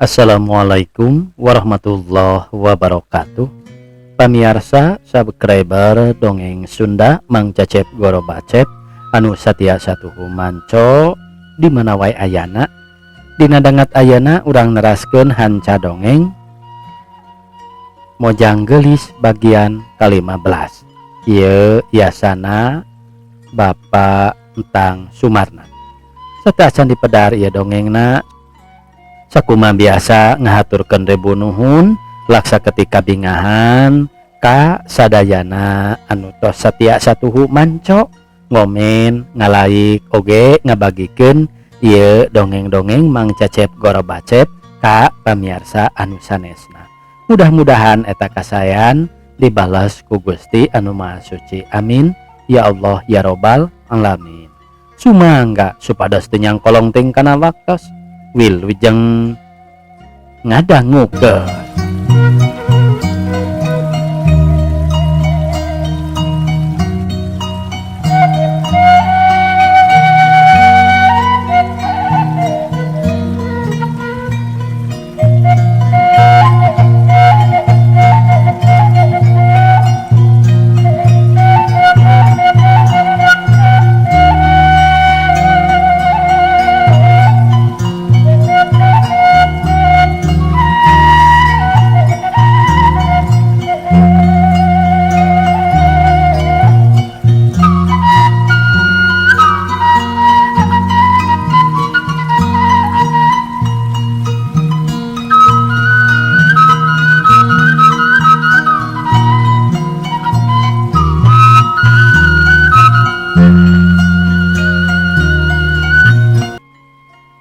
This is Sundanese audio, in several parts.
Assalamualaikum warahmatullahi wabarakatuh. Pamiarsa subscriber dongeng Sunda Mang Cecep Goro Bacep anu satia satuhu manco di mana wae ayana. Dina dangat ayana urang neraskeun hanca dongeng Mojang Geulis bagian ke-15. Ieu yasana Bapak Entang Sumarna. Sateuacan dipedar ieu dongengna sakuma biasa ngahaturkeun ribu nuhun laksa ketika bingahan ka sadayana anu tos satia satuhu manco ngomen ngalaik oge ngabagikeun ieu dongeng-dongeng Mang Cecep Goro Bacep ka pamiarsa anu sanesna. Mudah-mudahan eta kasayan dibalas ku Gusti anu Maha Suci. Amin ya Allah ya Robbal alamin. Sumangga supados teu nyangkolong ting kana waktos. Wilujeng ngadangukeun.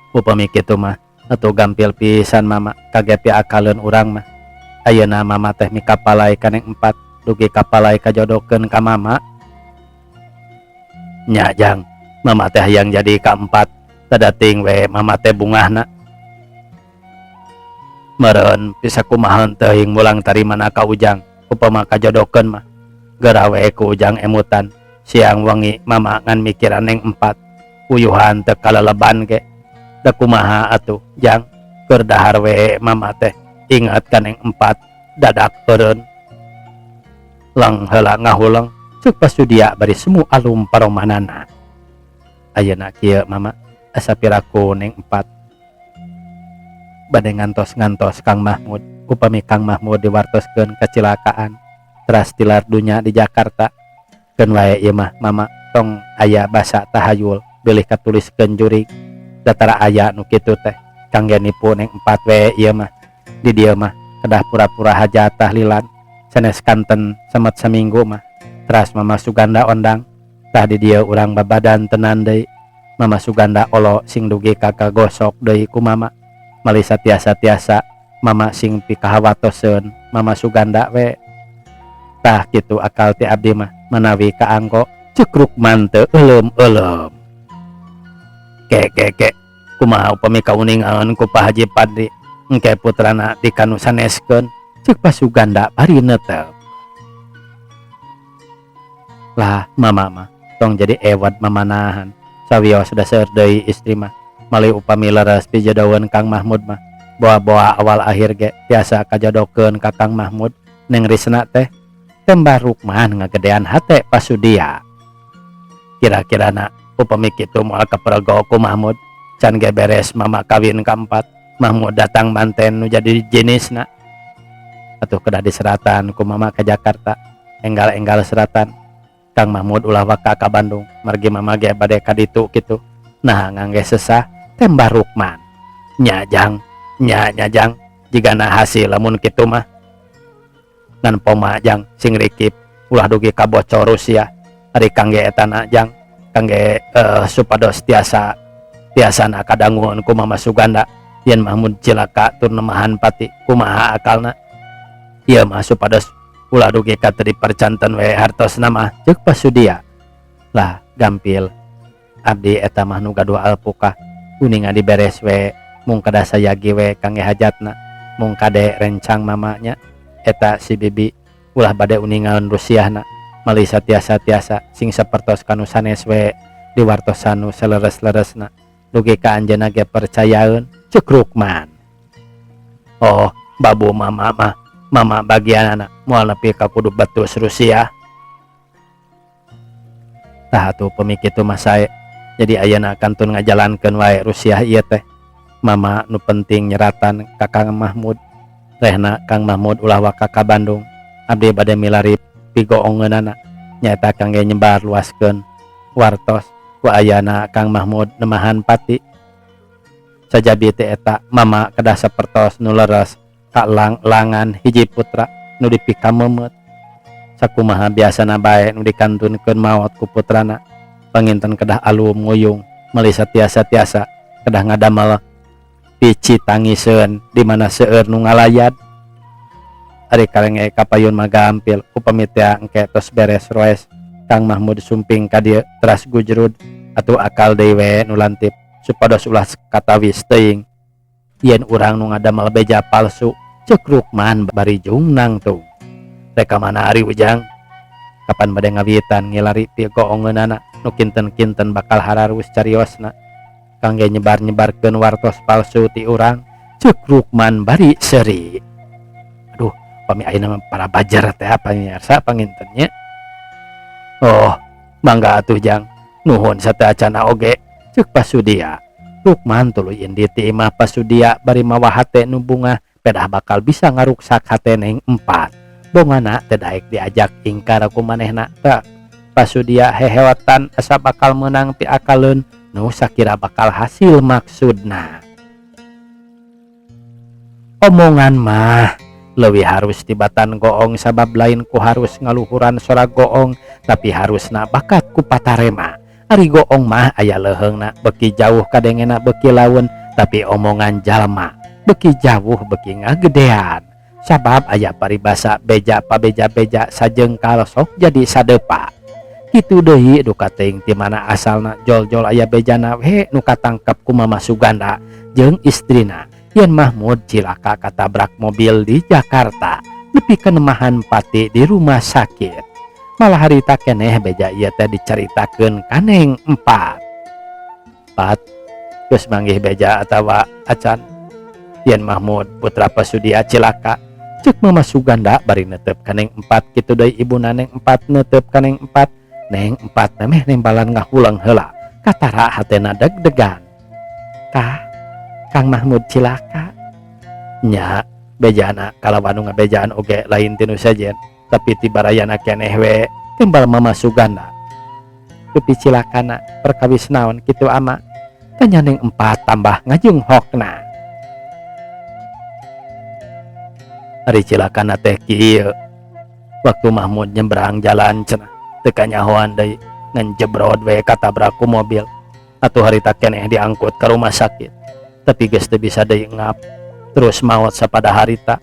Upami kitu mah atuh gampil pisan mama kaget piakaleun urang mah. Ayeuna mama teh mikapalai ka Neng Empat dugi kapalai kajodokeun ka mama. Nya jang, mama teh hayang jadi kaempat tadating we mama teh bungahna. Meureun bisa kumaha teuing mulang tarimana ka Ujang upama kajodokeun mah. Geura we ku Ujang emutan siang wengi mama ngan mikiran Neng Empat uyuhan teu kaleleban ge. Da kumaha atuh jang keur dahar we mama teh ingat ka Neng Empat dadak eureun lang heula ngahuleng ceuk pasudia bari semu alum paromanana. Ayeuna kieu mama asa piraku Neng Empat bade ngantos-ngantos Kang Mahmud upami Kang Mahmud diwartoskeun kecelakaan teras tilar dunya di Jakarta keun wae ieu mah mama tong aya basa tahayul bilih katuliskeun jurig datara aya nu kitu teh kangge nipu Neng Empat we ieu mah di dieu mah kedah pura-pura hajat tahlilan sanes kanten semet seminggu mah teras Mama Suganda ondang tah di dieu urang babadan tenan deui Mama Suganda olo sing dugi ka kagosok deui ku mama mali satiasa-tiasa mama sing pikahawatoseun Mama Suganda we tah kitu akal ti abdi mah manawi kaanggo ceuk Rukman teu euleum-euleum. Ke ke ke kumaha upami kauningan ku Pak Haji Padri engke putrana dikanu saneskeun ceuk Pak Suganda bari netep. Lah mama mah tong jadi ewad mamanahan sawios dasar deui istri mah mali upami leres pijodoheun Kang Mahmud mah boa-boa awal akhir ge tiasa kajodokeun ka Kang Mahmud Neng Risna teh tembah Rukman ngagedean hate Pasudia. Kira-kira na upami kitu moal kapergo ku Mahmud can ge beres mama kawin kaempat Mahmud datang manten nu jadi jenisna atuh kedah diseratan ku mama ke Jakarta enggal-enggal seratan Kang Mahmud ulah waka ka Bandung margi mama ge bade ka ditu kitu nah ngangge sesah tembah Rukman. Nya jang nya nya jang jigana hasil lamun kitu mah ngan poma jang sing rikip ulah dugi ka bocor Rusia ari kangge etana jang kangge supados tiasa tiasana kadanguan ku Mama Suganda yen Mahmud cilaka tur nemahan pati kumaha akalna ieu mah supados ulah dugi ka teu dipercanten we hartosna mah ceuk Pasudia. Lah gampil abdi eta mah nu gaduh alpukah kuninga diberes we mung kada sayagi we kangge hajatna mung kade rencang mamanya eta si bibi ulah bade uningan Rusiahna mali satiasa-tiasa sing sapertos kanu sanes we diwartosan nu seleres-leresna dugi ka anjeunna ge percayaeun ceuk Rukman. Oh, babu mama mah, mama bagianana moal nepi ka kudu betus Rusia. Tah atuh pemi kitu mah sae. Jadi ayeuna kantun ngajalankeun wae Rusiah ieu teh. Mama nu penting nyeratan ka Kang Mahmud. Rehna Kang Mahmud ulah waka ka Bandung. Abdi bade milari pigoongeunana nyaeta kangge nyebar luaskeun wartos ku ayana Kang Mahmud nemahan pati. Sajabi teh eta mama kedah sapertos nu leres kaelang-elangan hiji putra nu dipikamemeut. Sakumaha biasana bae nu dikantunkeun maot ku putrana panginten kedah alum nguyung meuli satiasa-tiasa kedah ngadamel pici tangiseun di mana seueur nu ngalayad. Ari kalenge kapayun mah gampil upami teh engke tos beres roes Kang Mahmud sumping ka dieu teras gujrud atuh akal deui we nu lantip supados ulah katawis teuing yen urang nu ngadamel beja palsu ceuk Rukman bari jung nangtung. Rek ka mana ari Ujang? Kapan bade ngawitan ngilari pigoongeunana nu kinten-kinten bakal hararus cariosna kangge nyebar-nyebarkeun wartos palsu ti urang ceuk Rukman bari seuri. Aduh, pami ayeuna mah para bajar teh pamiarsa panginten nya. Oh, mangga atuh Jang, nuhun sateuacanna oge ceuk Pasudia. Rukman tuluy indit ti imah Pasudia bari mawa hate nu bungah pedah bakal bisa ngaruksak hate Neng Empat. Bongana teu daek diajak ingkar ku manehna teh. Pasudia hehewatan asa bakal meunang piakaleun nu sakira bakal hasil maksudna. Omongan mah leuwih harus tibatan goong sabab lain ku harus ngaluhuran sora goong tapi harusna bakat ku patarema. Ari goong mah aya leuheungna beuki jauh kadengena beuki laun tapi omongan jalma beuki jauh beuki ngagedean. Sabab aya paribasa beja pabeja-beja sajengkal sok jadi sadepa. Kitu deui duka teuing ti mana asalna jol-jol aya bejana we nu katangkep ku Mama Suganda jeung istrina yen Mahmud cilaka katabrak mobil di Jakarta nepi ka nemahan pati di rumah sakit. Malah harita keneh beja ieu teh dicaritakeun ka Neng Empat. Pat geus manggih beja atawa acan yen Mahmud putra Pasudia cilaka ceuk Mama Suganda bari netep ka Neng Empat. Kitu deui ibuna Neng Empat netep ka Neng Empat. Neng Empat memeh nembalan ngahulang heula katara hatena deg-degan. Tah Kang Mahmud cilaka nya bejana kalawan nu ngabejaan oge lain tinu sejen tapi ti barayana keneh we timbal Mama Suganda. Dupi cilakana perkawis naon kitu ama tanya Neng Empat tambah ngajunghokna. Ari cilakana teh kieu waktu Mahmud nyebrang jalan cenah teu kanyahoan deui ngan jebrod we katabrak ku mobil atuh harita keneh diangkut ka rumah sakit tapi geus teu bisa deui ngap terus maot sapada harita.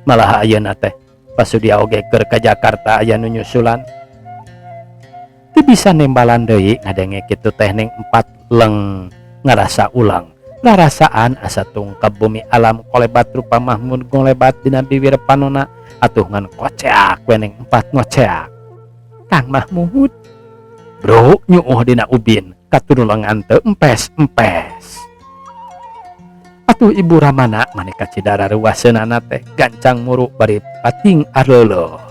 Malah ayeuna teh Pasudia oge keur ka Jakarta aya nu nyusulan teu bisa nembalan deui ngadenge kitu teh Neng Empat leng ngarasa ulang rarasaan asa tungkep bumi alam kolebat rupa Mahmud ngolebat dina biwir panona atuh ngan koceak we Neng Empat ngoceak. Kang Mahmud bro nyuuh dina ubin katunulengan teu empes-empes. Atuh ibu Ramana maneka cidara ruaseunana teh gancang muru bari pating arleuleung.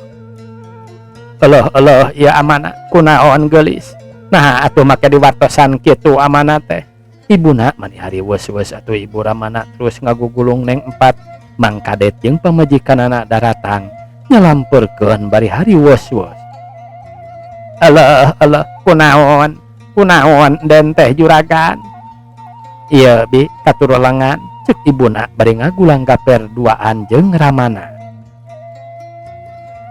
Euleuh euleuh ieu amana kunaon geulis. Nah atuh make diwartosan kitu amana teh. Ibuna mani hari weus-weus atuh ibu Ramana terus ngagugulung Neng Empat. Mang Kadet jeung pamajikanana daratang nyalampeurkeun bari hari weus-weus. Euleuh euleuh kunaon kunaon den teh juragan. Ieu bi katurulengan ceuk ibuna bari ngagulang gaper duaan jeung Ramana.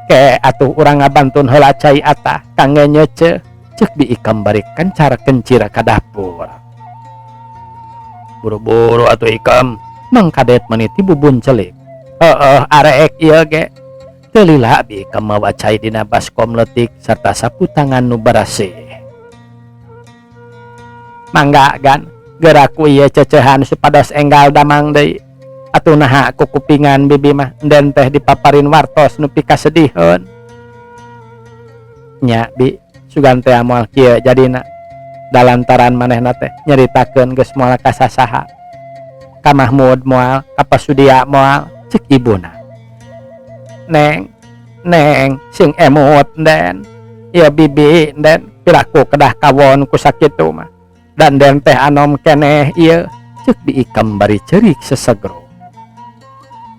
Ke atuh urang ngabantun heula cai atah kangge nyeuceuh ceuk Bi Ikam bari kencar kencir ka dapur. Buru-buru atuh Ikam, Mang Kadet maniti bubun celik. Heueuh areek ieu ge. Teu lila Bi Ikam mawa cai dina baskom leutik sarta sapu tangan nu barasih. Mangga gan, geura ku ieu cecehan supados enggal damang deui. Atuh naha ku kupingan bibi mah den teh dipaparin wartos nu pikasediheun. Nya bi, sugan teh moal kieu jadina. Dalantaran manehna teh nyaritakeun geus moal ka sasaha. Ka Mahmud moal, ka Pasudia moal. Cek ibuna. Neng, Neng, sing emut Den. Ieu bibi Den, piraku kedah kawon ku sakitu mah. Dan Den teh anom keneh ieu. Cek Bi Ikem bari ceurik sesegro.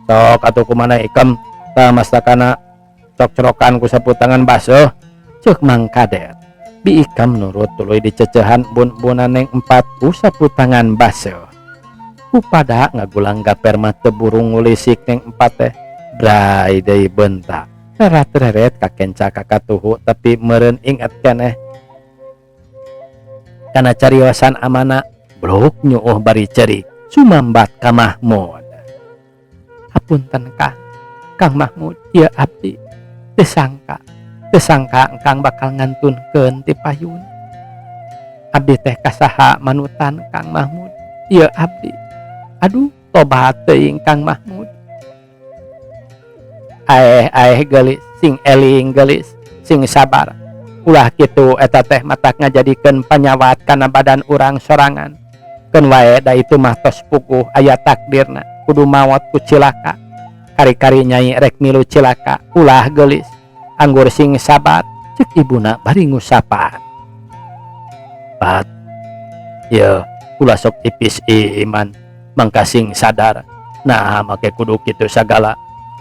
Sok atuh kumaha Ikem tah mastakana cok-corokan ku sapu tangan baseuh. Cek Mang Kadet. Bi Ikem nurut tuluy dicecehan bun-bunan Neng Empat ku sapu tangan baseuh. Kupada ngagulang gaper mah teu burung ngulisik Neng Empat teh. Bray deui bentak. Reret-reret kakenca kakatuhu tapi meureun inget keneh kana cariosan amana blok nyuuh bari ceurik sumambat ka Mahmud. Hapunten Kang, Kang Mahmud ieu abdi teu sangka, teu sangka engkang bakal ngantunkeun ti payun. Abdi teh kasaha manutan Kang Mahmud, ieu abdi. Aduh, tobat teuing Kang Mahmud. Aeh aeh geulis, sing eling geulis, sing sabar. Ulah kitu eta teh matak ngajadikeun panyawat kana badan urang sorangan. Keun wae da itu mah tos puguh aya takdirna, kudu maot ku cilaka. Kari-kari nyai rek milu cilaka, ulah geulis. Anggur sing sabar, cek ibuna bari ngusapan. Pat, ieu ulah sok ipis iman, mangka sing sadar. Nah, make kudu kitu sagala.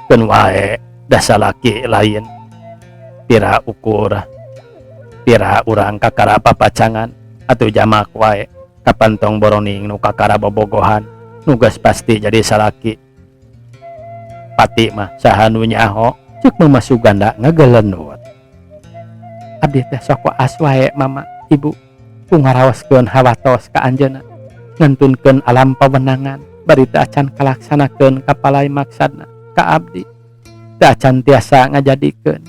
Keun wae da salaki lain. Pira ukur, pira urang kakara papacangan atuh jamak wae kapan tong boroning nu kakara bobogohan nu geus pasti jadi salaki. Pati mah saha nu nyaho, cek Mama Suganda ngagelenut. Abdi teh sok waas wae mama ibu ku ngaraoskeun hawatos ka anjeunna ngantunkeun alam pawenangan bari teu acan kalaksanakeun kapalai maksadna ka abdi teu acan tiasa ngajadikeun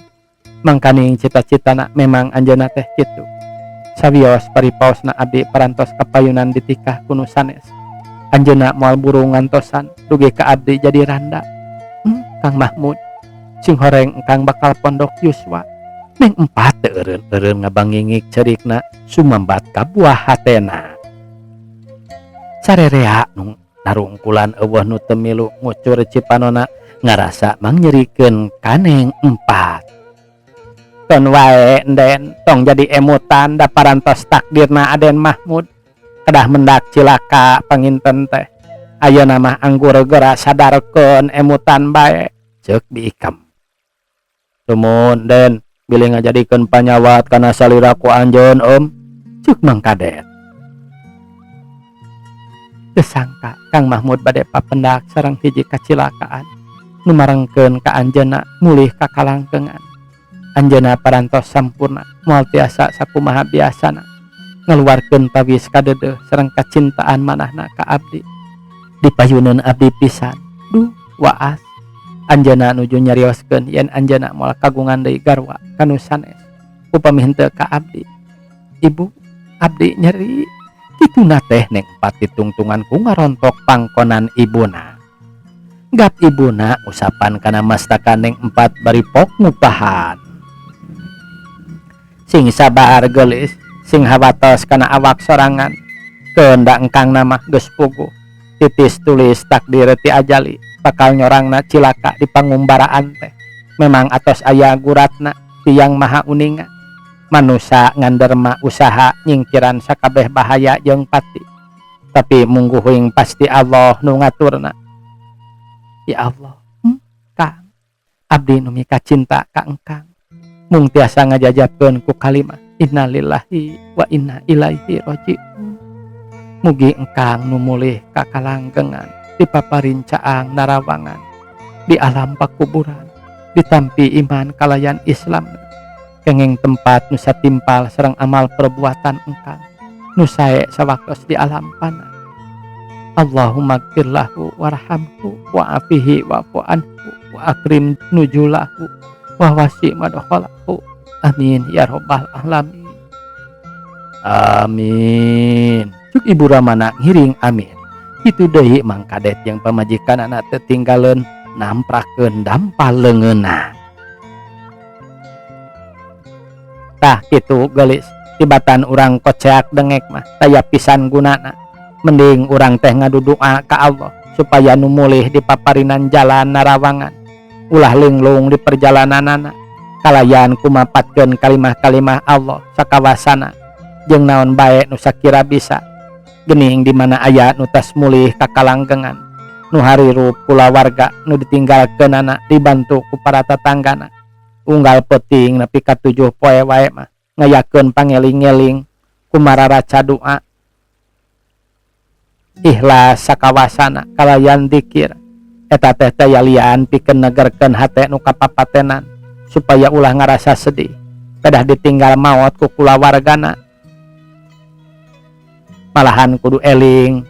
mangkaning cita-citana memang anjeunna teh kitu. Sawios paripaosna abdi parantos kapayunan ditikah ku nu sanes, anjeunna moal buru ngantosan dugi ka abdi jadi randa. Kang Mahmud sing horeng engkang bakal pondok yuswa. Neng Empat teu eureun-eureun ngabangingik cerikna sumambat ka buah hatena. Sarerea nu narungkulan eueuh nu teu milu ngucur cipanona ngarasa mangnyerikeun ka Neng Empat. Keun wae Enden, tong jadi emutan da parantos takdirna Aden Mahmud kedah mendak cilaka panginten teh. Ayeuna mah anggur geura sadarkeun emutan bae, ceuk Bi Ikem. Sumuhun Den, bilih ngajadikeun panyawat kana salira ku anjeun Om, ceuk Mang Kadet. Teu sangka Kang Mahmud bade papendak sareng hiji kacilakaan nu marengkeun ka anjeunna mulih ka kalangkengan. Anjeunna parantos sampurna moal tiasa sakumaha biasana ngaluarkeun tawis kadeudeuh sareng kacintaan manahna ka abdi. Dipayuneun abdi pisan. Duh, waas. Anjeunna nuju nyarioskeun yen anjeunna moal kagungan deui garwa ka nu sanes upami henteu ka abdi. Ibu, abdi nyeri. Kituna teh Neng Empat ditungtungan ku ngarontok pangkonan ibuna. Gap ibuna usapan kana mastaka Neng Empat bari pok ngupahan. Sing sabar geulis, sing hawatos kana awak sorangan. Keun da engkang mah geus puguh. Titis tulis takdir ti ajali bakal nyorangna cilaka di pangumbaraan teh. Memang atos aya guratna ti Yang Maha Uninga. Manusa nganderma usaha nyingkiran sakabeh bahaya jeung pati. Tapi mungguhuing pasti Allah nu ngaturna. Ya Allah, Kang, abdi nu mika cinta ka engkang. Mung tiasa ngajajabkeun ku kalimah innalillahi wa inna ilaihi rajiun. Mugi engkang nu mulih ka kalanggengan dipaparin caang narawangan di alam pakuburan ditampi iman kalayan Islam kenging tempat nu satimpal sareng amal perbuatan engkang nu sae sawaktos di alam fana. Allahumma gfirlahu warhamhu wa'afihi wa'fu anhu wa akrim nujulahu wa wasi madkhalahu. Amin ya rabbal alamin. Amin. Cuk Ibu Ramana ngiring amin. Kitu deui Mang Kadet yang pamajikanana teu tinggaleun namprakeun dampal leungeunna. Tah kitu geulis, tibatan urang koceak dengek mah taya pisan gunana. Mending urang teh ngadudoa ka Allah Supaya nu mulih di paparinan jalan narawangan ulah linglung di perjalananana kalayan kumapatkeun kalimah-kalimah Allah sakawasana jeung naon bae nu sakira bisa geuning di mana aya nu tas mulih ka kalanggengan nu harirup kulawarga nu ditinggalkeunana dibantu ku para tatanggana unggal peuting nepi ka 7 poe wae mah ngayakeun pangeling-eling kumararaca doa ikhlas sakawasana kalayan dzikir eta teh tayalian pikeun negerkeun hate nu kapapatenan supaya ulah ngarasa sedih pedah ditinggal maot ku kulawargana malahan kudu eling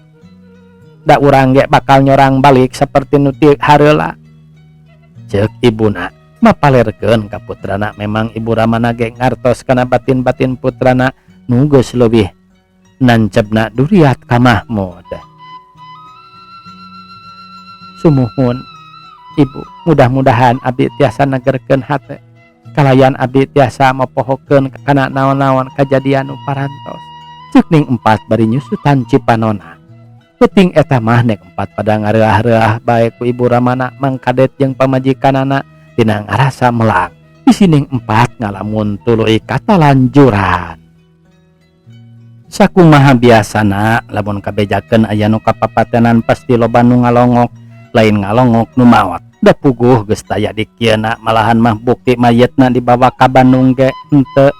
da urang ge bakal nyorang balik saperti nu ti hareula ceuk ibuna mapalerkeun ka putrana. Memang ibu Ramana ge ngartos kana batin-batin putrana nu geus leuwih nancebna duriat ka Mahmud. Sumuhun ibu, mudah-mudahan abdi tiasa negerkeun hate kalayan abdi tiasa mopohokeun kana naon-naon kajadian nu parantos ceuk Ning Empat bari nyusutan cipanona. Peuting eta mah Ning Empat pada ngareah-reah bae ku ibu Ramana. Mang Kadet jeung pamajikanana tina ngarasa melang bisi Ning Empat ngalamun tuluy katalanjuran. Sakumaha biasana lamun kabejakeun aya nu kapapatenan pasti loba nu ngalongok, lain ngalongok nu maot da puguh geus taya di kieuna, malahan mah bukti mayitna dibawa ka Bandung ge henteu.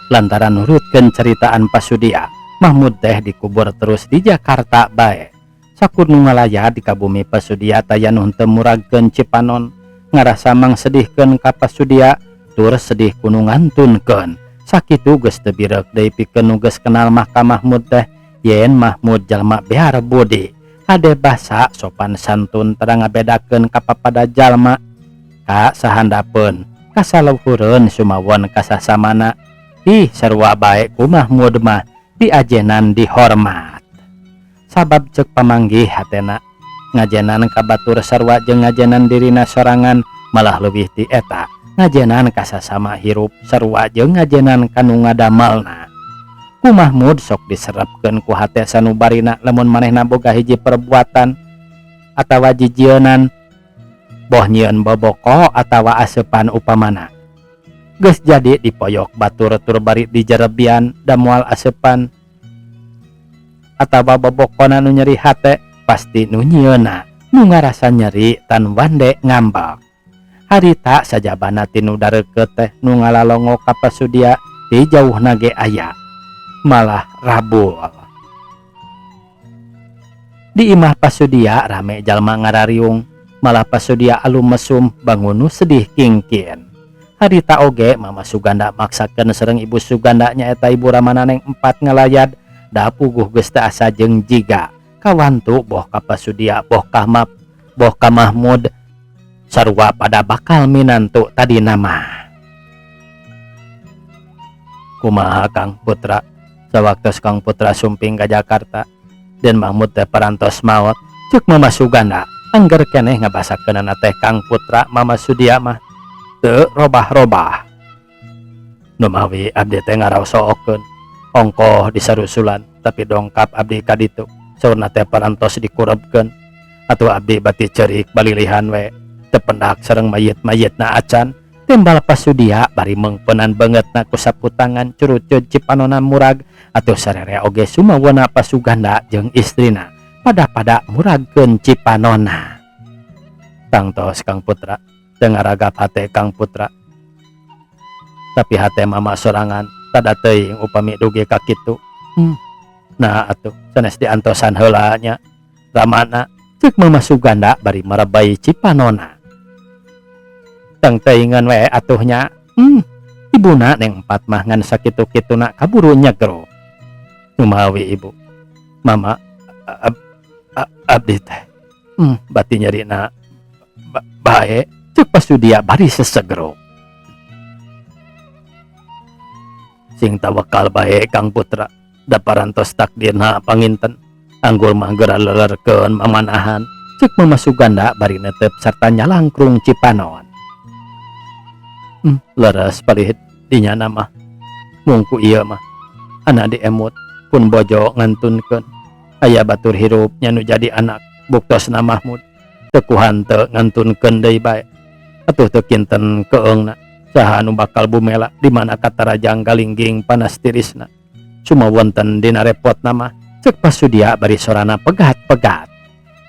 Lantaran nurutkeun ceritaan Pasudia, Mahmud teh dikubur terus di Jakarta bae. Sakur nu ngalaya di kabumi Pasudia taya nu henteu muragkeun cipanon, ngarasa mangsedihkeun ka Pasudia tur sedih ku nu ngantunkeun. Sakitu geus teu bireuk deui pikeun nu geus kenal mah ka Mahmud teh yen Mahmud jalma behar budi, hade basa, sopan santun, tara ngabedakeun ka papada jalma, ka sahandapeun, ka saluhureun, sumawon ka sasamana. Ih, sarua bae ku Mahmud mah diajenan dihormat. Sabab ceuk pamanggih hatena ngajenan ka batur sarua jeung ngajenan dirina sorangan, malah leuwih ti eta ngajenan ka sasama hirup sarua jeung ngajenan ka nu ngadamelna. Ku Mahmud sok diserepkeun ku hate sanubarina lamun manehna boga hiji perbuatan atawa jijieunan, boh nyieun boboko atawa aseupan upamana. Geus jadi dipoyok batur tur bari dijerebian da moal aseupan atawa bobokona nu nyeri hate, pasti nu nyieunna nu ngarasa nyeri tan wande ngambek. Harita sajabana ti nu dareukeut teh nu ngalalongok ka Pasudia ti jauhna ge aya malah rabul. Di imah Pasudia rame jalma ngarariung, malah Pasudia alum mesum bangun nu sedih kingkin. Harita oge Mama Suganda maksakeun sareng Ibu Suganda nyaeta Ibu Ramana Neng Empat ngalayad da puguh geus teu asa jeung jiga kawantu boh ka Pasudia boh ka Map boh ka Mahmud sarua pada bakal minantu tadi nama. Kumaha Kang Putra sawaktos Kang Putra sumping ka Jakarta dan Mahmud teh parantos maot? Ceuk Mama Suganda. Angger keneh ngabasakeunana teh Kang Putra, Mama Sudia mah teu robah-robah. Numawi abdi teh ngaraosookeun ongkoh disarusulan tapi dongkap abdi ka ditu saurna teh parantos dikurebkeun atuh abdi bati ceurik balilihan we teu pendak sareng mayit-mayitna acan, timbal Pasudia bari meungpeunan beungeutna ku sapu tangan curucud cipanona murag. Atuh sarere oge sumawona Pasuganda jeung istrina pada-pada muragkeun cipanona. Tangtos Kang Putra teu ngaragap hate Kang Putra, tapi hate mama sorangan tada teuing upami dugi ka kitu. Nah, atuh sanes diantosan heula nya Ramana, ceuk Mama Suganda bari marebay cipanona. Tang teuingan we atuh nya. Ibuna Neng Empat mah ngan sakitu-kituna kaburu nyegro. Numawi ibu mama abdi teh bati nyerina bae, ceuk Pasudia bari sesegro. Sing tawakal bae Kang Putra da parantos takdirna panginten, anggul mah geura lelerkeun mamanahan, ceuk Mama Suganda bari netep sarta nyalangkrung cipanon. Leres palih dinya mah mungku ieu mah anak diemut pun bojo ngantunkeun aya batur hirup nya nu jadi anak. Buktosna Mahmud teu ku hanteu ngantunkeun deui bae. Atuh teu kinten keungna saha anu bakal bumela di mana katarajang galingging panas tirisna. Cuma wonten dina repotna mah, cek Pasudia bari sorana pegat-pegat.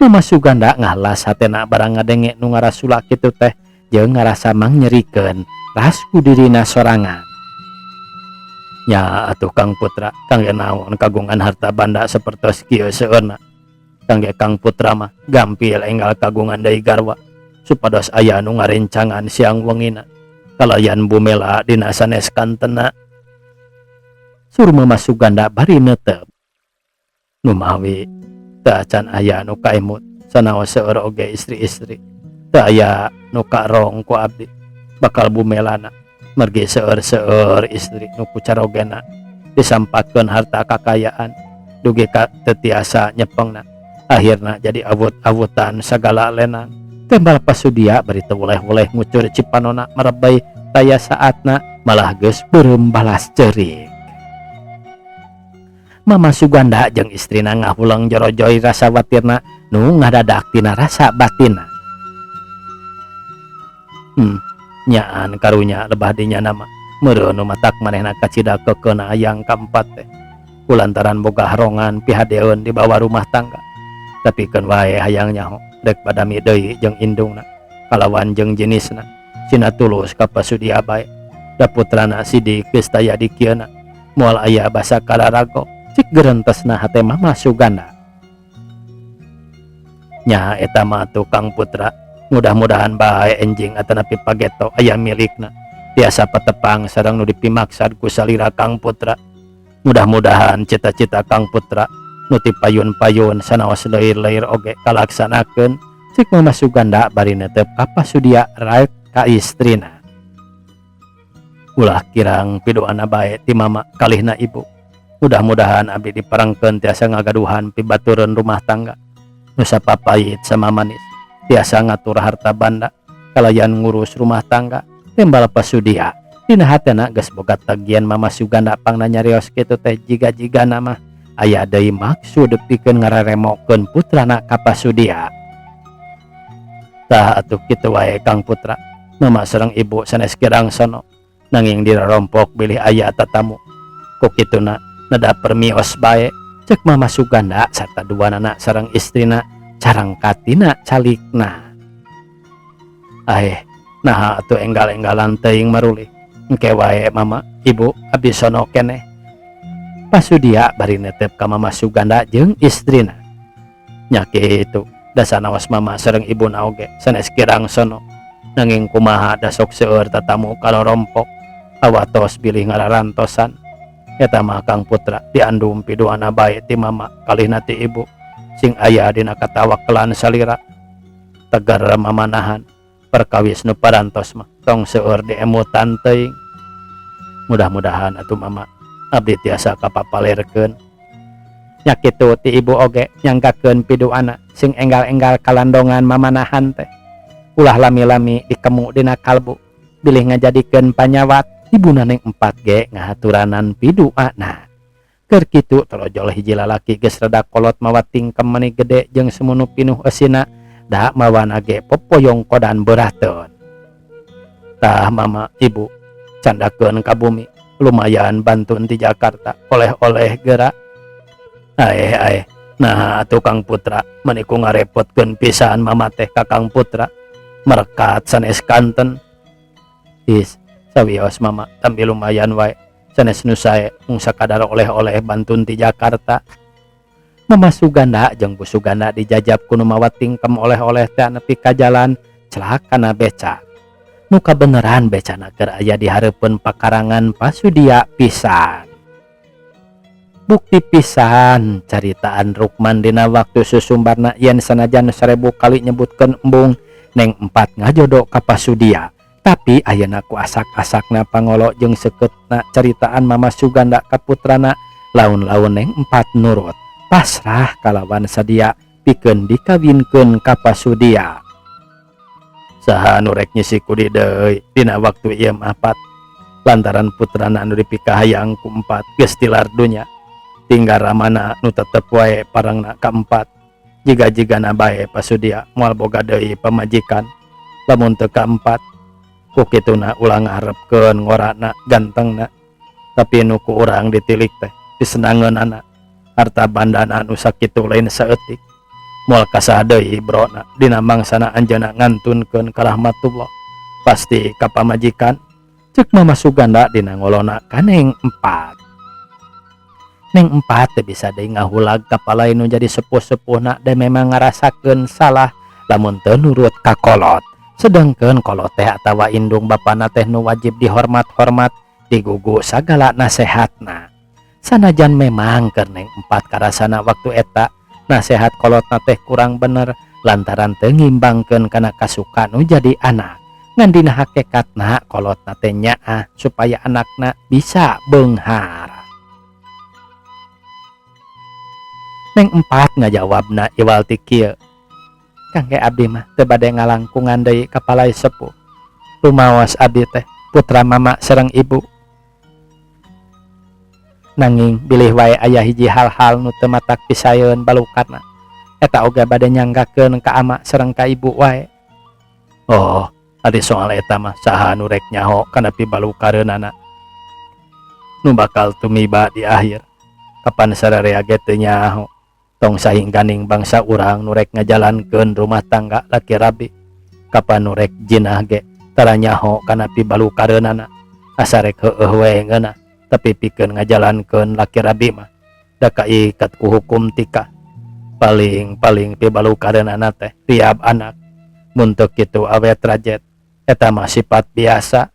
Mama Suganda ngalas hatena barang ngadenge nu ngarasula kitu teh jeung ngarasa mangnyerikeun ras ku dirina sorangan. Nya atuh Kang Putra, kangge naon kagungan harta banda sapertos kieu seueurna. Kangge Kang Putra mah gampil enggal kagungan deui garwa supados aya nu ngarencangan siang wengina kalayan bumela dina sanes kantena. Sur Mama Suganda bari neuteup. Numawi teu acan aya nu kaemut sanaos seueur oge istri-istri. Teu aya nu karong ku abdi bakal bumelana mergi seueur-seueur istri nu ku carogena disampatkeun harta kakayaan dugi ka teu tiasa nyepengna akhirna jadi awut-awutan sagala lenang. Tembal Pasudia bari teu weleh-weleh ngucur cipanona merebay taya saatna malah geus beureum balas ceurik. Mama Suganda jeung istrina ngahuleng jorojoy rasa watirna nu ngadadak tina rasa batinna. Nyaan karunya lebah dinya nama meureun nu matak manehna kacida kekeuna hayang kaempat teh kulantaran boga harongan pihadeun di bawah rumah tangga. Tapi keun wae hayang nyaho rek badami deui jeung indungna kalawan jeung jenisna sina tulus ka Pasudia bae da putrana Sidik geus taya di kieuna moal aya basa kararago. Cik gerentesna hate Mama Suganda. Nya eta mah atuh Kang Putra, mudah-mudahan bae enjing atanapi pageto aya milikna tiasa patepang sareng nu dipimaksad ku salira Kang Putra. Mudah-mudahan cita-cita Kang Putra nu ti payun-payun sanaos leuir-leuir oge kalaksanakeun. Cik Mama Suganda bari netep ka Pasudia raek ka istrina. Ulah kirang pidoana bae ti mama kalihna ibu. Mudah-mudahan abdi diparengkeun tiasa ngagaduhan pibatureun rumah tangga nu sapapait sama manis tiasa ngatur harta banda kalayan ngurus rumah tangga. Tembal Pasudia dina hatena geus boga tagian Mama Suganda pangna nyarios kitu teh jiga-jigana mah aya deui maksud pikeun ngararemokeun putrana ka Pasudia. Tah atuh kitu wae Kang Putra, mama sareng ibu sanes kirang sono nanging dirarompok bilih aya tatamu ku kituna neda permios bae. Cek Mama Suganda sarta duanana sareng istrina carang katina calikna. Aeh, naha atuh enggal-enggalan teuing marulih. Engke wae mama ibu abdi sono keneh. Pasudia bari netep ka Mama Suganda jeung istrina. Nya kitu da sanaos mama sareng ibuna oge sanes kirang sono nanging kumaha da sok seueur tatamu kalorompok awatos bilih ngararantosan. Eta mah Kang Putra diandum piduana bae ti mama kalihna ti ibu sing aya dina katawakelan salira. Tegar mamanahan perkawis nu parantos mah tong seueur diemutan teuing. Mudah-mudahan atuh mama abdi tiasa kapapalerkeun. Nya kitu ti ibu oge nyanggakeun piduana sing enggal-enggal kalandongan mamanahan teh. Ulah lami-lami dikemu dina kalbu bilih ngajadikeun panyawat. Ibuna Neng 4 ge ngahaturanan piduana. Keur kitu torojol hiji lalaki geus rada kolot mawa tingkem mani gede jeung semunu pinuh eusina da mawana ge popoyong kodan beurateun. Tah mama ibu candakeun ka bumi lumayan bantun di Jakarta oleh-oleh geura. Aeh aeh nah atuh Kang Putra mani ku ngarepotkeun pisan mama teh ka Kang Putra merekat sanes kanten. Is sawios mama tambi lumayan wae sanes nu sae mung sakadar oleh-oleh bantun ti Jakarta. Mama Suganda jeung Bu Suganda dijajab ku nu mawa tingkem oleh-oleh teh nepi ka jalan celak kana beca. Nu kabeneran becana keur aya di hareupeun pakarangan Pasudia pisan. Bukti pisan caritaan Rukman dina waktu susumbarna yen sanajan 1000 kali nyebutkeun embung Neng 4 ngajodo ka Pasudia. Tapi ayeuna ku asak-asakna pangolo jeung sekeutna caritaan Mama Suganda ka putrana laun-laun Neng 4 nurut pasrah kalawan sadia pikeun dikawinkeun ka Pasudia. Saha nu rek nyisi kudi deui dina waktu ieu mah pat lantaran putrana anu dipikahayang ku 4 geus tilar dunya tinggal ramana nu tetep wae parangna ka 4. Jiga-jigana bae pasudia moal boga deui pamajikan lamun teu kaempat. Ku kituna ulah ngaharepkeun ngorana gantengna, tapi nu ku urang ditilik teh pisenangeunana, harta bandana nu sakitu lain saeutik. Moal kasaha deui brona dina mangsana anjeunna ngantunkeun ka rahmatullah pasti ka pamajikan, ceuk Mama Suganda dina ngolona ka Neng Empat. Neng Empat teu bisa deui ngahulag ka palai nu jadi sepuh-sepuhna da memang ngarasakeun salah lamun teu nurut ka kolot. Sedengkeun kolot teh atawa indung bapana teh nu wajib dihormat-hormat, digugu sagala nasehatna. Sanajan memang keur Neng Empat karasana waktu eta nasehat kolotna teh kurang bener lantaran teu ngimbangkeun kana kasuka nu jadi anak. Ngan dina hakikatna kolotna teh nyaah supaya anakna bisa beunghar. Neng Empat ngajawabna iwal ti kieu. Kangge abdi mah teu bade ngalangkungan deui ka palai sepuh. Rumaos abdi teh putra mama sareng ibu. Nanging bilih wae aya hiji hal-hal nu teu matak pisaeun balukarna. Eta oge bade nyanggakeun ka ama sareng ka ibu wae. Oh, ari soal eta mah saha nu rek nyaho kana pibalukareunana. Nu bakal tumiba di akhir. Kapan sararea ge teu nyaho. Tong sahingganing bangsa urang nu rek ngajalankeun rumah tangga laki rabi. Kapan nu rek jinah ge tara nyaho kana pibalukareunana. Asa rek heueuh we ngeunah, tapi pikeun ngajalankeun laki rabi mah da kaiket ku hukum tikah. Paling-paling pibalukareunana teh riab anak. Mun teu kitu awet rajet eta mah sifat biasa.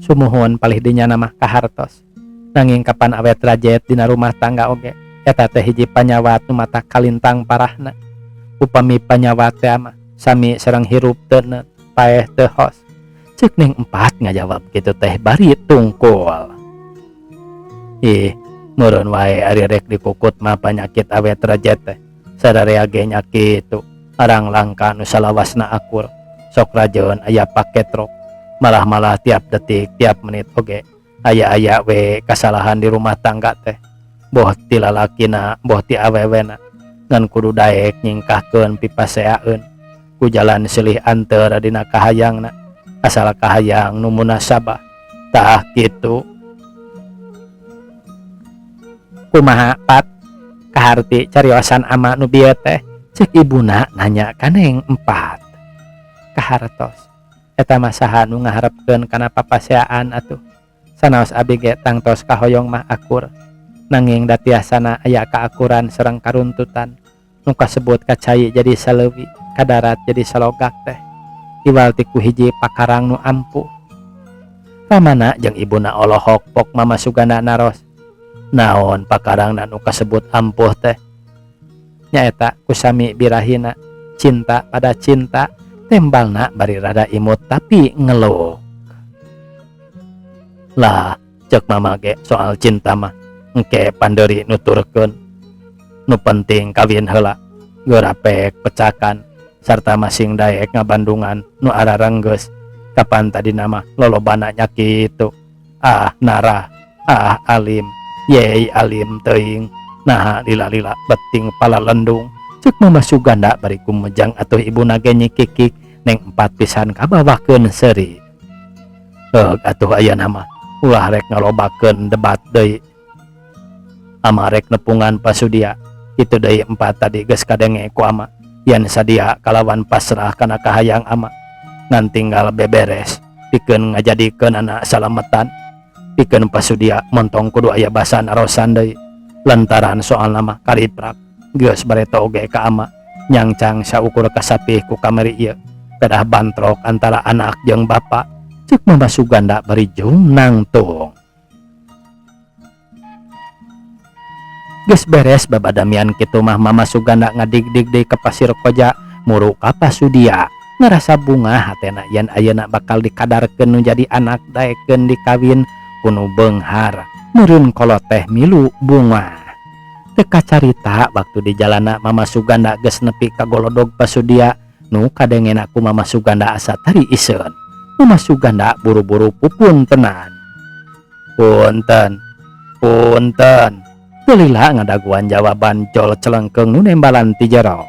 Sumuhun palih dinya mah kahartos. Nanging kapan awet rajet dina rumah tangga oge eta teh hiji panyawat nu mata kalintang parahna. Upami panyawat teh mah sami sareng hirup teu neut, paeh teu hos. Ceuk Neng Empat ngajawab kitu teh bari tungkul. Ih, meureun wae ari rek dikukut mah panyakit awet rajet teh. Sararea ge nya kitu, arang langka nu salawasna akur. Sok rajeun aya paketrok. Malah-malah tiap detik, tiap menit oge aya-aya we kasalahan di rumah tangga teh. Boh ti lalakina, boh ti awewena. Ngan kudu daek nyingkahkeun pipaseaeun ku jalan silih anteur dina kahayangna. Asal kahayang nu munasabah. Tah kitu. Kumaha Pat? Kaharti cariosan ama nu bieu teh? Ceuk ibuna nanya ka Neng Empat. Kahartos. Eta mah saha nu ngaharepkeun kana papaseaan atuh. Sanaos abi ge tangtos kahoyong mah akur. Nanging da tiasana aya kaakuran sareng karuntutan nu kasebut kacai jadi saleuwi, kadarat jadi salogak teh. Iwal ti ku hiji pakarang nu ampuh. Ramana jeung ibuna olohok pok Mama Suganda naros. Naon pakarangna nu kasebut ampuh teh? Nyaeta kusami birahina, cinta pada cinta, tembalna bari rada imut tapi ngeluh. Lah, ceuk mama ge soal cinta mah engke pandeuri nuturkeun. Nu penting kawin heula, geurapek pecakan sarta masing daek ngabandungan nu ararenggeus. Kapan tadi nama lolobana nya kitu. Ah narah, ah alim, yey alim teuing. Naha lila-lila beting pala lendung. Ceuk Mama Suganda bari kumejang atuh ibuna ge nyikikik Neng Empat pisan kabawakeun seuri. Heug atuh aya nama ulah rek ngalobakeun debat deui. Ama rek nepungan pasudia. Kitu deui Empat tadi geus kadenge ku ama. Yen sadia kalawan pasrah kana kahayang ama. Ngan tinggal beberes pikeun ngajadikeun anak salametan. Pikeun pasudia montong kudu aya basa narosan deui. Lantaran soal nama kariprak geus bareto oge ka ama nyangcang saukur kasapih ku kamari ieu. Pedah bantrok antara anak jeung bapa. Ceuk Mama Suganda bari jung nangtung. Geus beres babadamian kitu mah Mama Suganda ngadig-dig deui ka Pasir Koja muru ka Pasudia. Ngarasa bungah hatena yen ayeuna bakal dikadarkeun nu jadi anak daekeun dikawin ku nu beunghar. Meureun kolot teh milu bungah. Teu kacarita waktu di jalana Mama Suganda geus nepi ka golodog Pasudia nu kadengena ku Mama Suganda asa tari iseun. Mama Suganda buru-buru pupuntenan. Punten, punten. Teu lila ngadaguan jawaban jol celengkeung nu nembalan ti jero.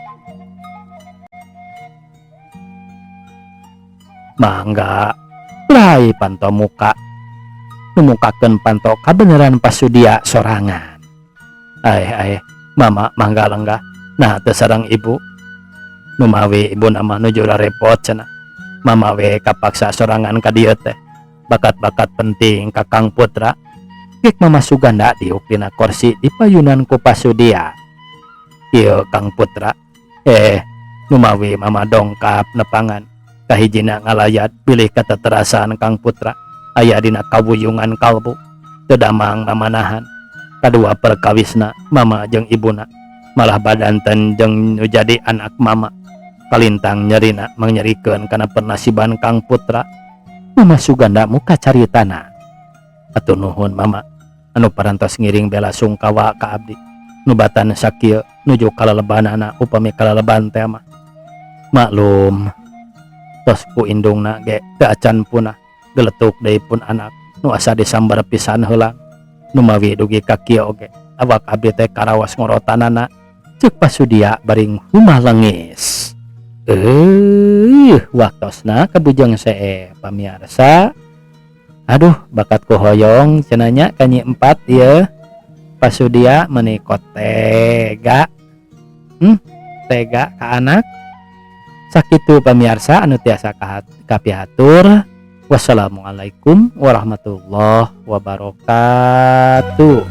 Mangga lai panto muka nu mukakeun panto kabeneran pasudia sorangan. Aeh aeh mama mangga lenggah nah teu sareng ibu. Numawi ibuna mah nuju rarepot cenah. Mama we kapaksa sorangan ka dieu teh. Bakat-bakat penting ka Kang Putra. Gek Mama Suganda diuk dina korsi dipayunan ku pasudia. Ieu Kang Putra. Eh, numawi Mama dongkap nepangan. Kahijina ngalayat bilih kateterasan Kang Putra aya dina kawuyungan kalbu. Teu damang mamanahan. Kadua perkawisna Mama jeung ibuna malah badanten jeung nu jadi anak Mama. Kalintang nyerina mangnyerikeun kana pernasiban Kang Putra. Mama Suganda muka caritana. Atuh nuhun Mama anu parantos ngiring bela sungkawa ka abdi. Nubatan sakieu nuju kalelebanana upami kaleleban teh mah. Maklum tos ku indungna ge teu acan punah geletuk deui pun anak nu asa disambar pisan heula. Numawi dugi ka kieu oge awak abdi teh karaos ngorotanana ceuk pasudia baring humah lengis. Waktosna kabujeng see pamiarsa. Aduh bakat ku hoyong cenah nya ka Nyi Empat ieu. Pasudia meuni tega. Tega ka anak. Sakitu pamiarsa anu tiasa kapihatur. Wassalamualaikum warahmatullahi wabarakatuh.